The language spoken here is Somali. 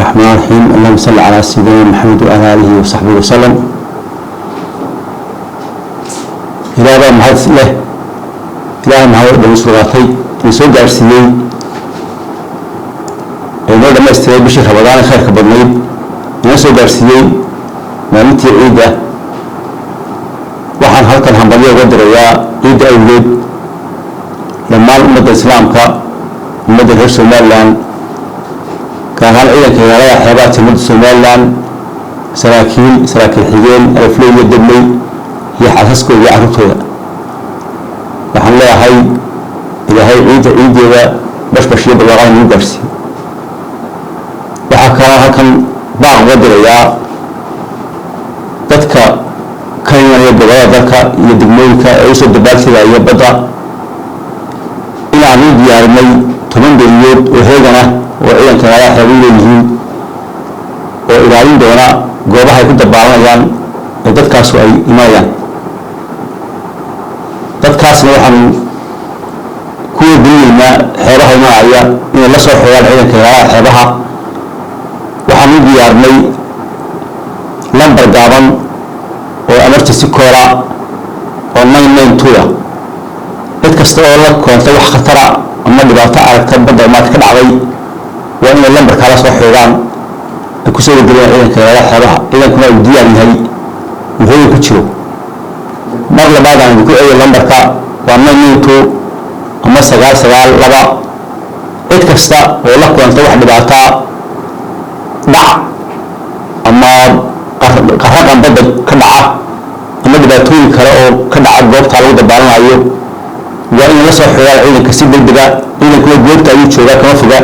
الرحمن الرحيم، اللهم صل على سيدنا محمد وعلى آله وصحبه وسلم. Ilaah baa mahad leh. Ilaahay mahad dhan sugnaatay ina soo gaarsiiyey ee noo dhamaystiray bishii Ramadaan ee khayrka badnayd, ina soo gaarsiiyey maalintii ciidda. Waxaan halkan hambalyo uga dirayaa ciidda awgeed dhammaan ummadda Islaamka, ummadda reer Somaliland, gaar ahaan ciidanka ilaalada xeebaha Jamhuuriyadda Somaliland, saraakiil, saraakiil xigeen, alifley iyo dabley, iyo xaasaskooda iyo carruurtooda. Waxaan leeyahay Ilaahay ciidda ciiddeeda bashbash iyo barwaaqada nagu gaarsiiyo. Waxaa kaloo halkan baaq uga dirayaa dadka ka imanaya gobolada dalka iyo degmooyinka ee usoo dabaaltegaya badda inaan u diyaarinay 10 dooniyood oo heegan ah oo ciidanka ilaalada xeebu leeyihiin, oo ilaalin doona goobaha ay ku dabaalanayaan ee dadkaasu ay imanayaan. Dadkaasna waxaanu ku wargelinaynaa xeebaha imanaya inay la soo xeegaan ciidanka ilaalada xeebaha. Waxaan u diyaarinay lambar gaaban oo emergency call ah oo 992 ah. Cid kasta oo la koontay wax khatara ama dhibaato aragta badda maad ka dhacday waa inay lambarkaa la soo xeegaan, ay kusoo wargeliyaan ciidanka ilaalada xeebaha. Ciidankuna uu diyaar yahay, uu heegan ku jiro. Mar labaad aan idinku celiyo lambarka, waa 992 ama 992. Cid kasta oo la kulanta wax dhibaataa, dhac ama qaraqan badda ka dhaca ama dhibaatooyin kale oo ka dhaca goobtaa lagu dabaalanayo, waa inay la soo xeegaan ciidanka si degdega. Ciidankuna goobta ayuu joogaa, kama foga.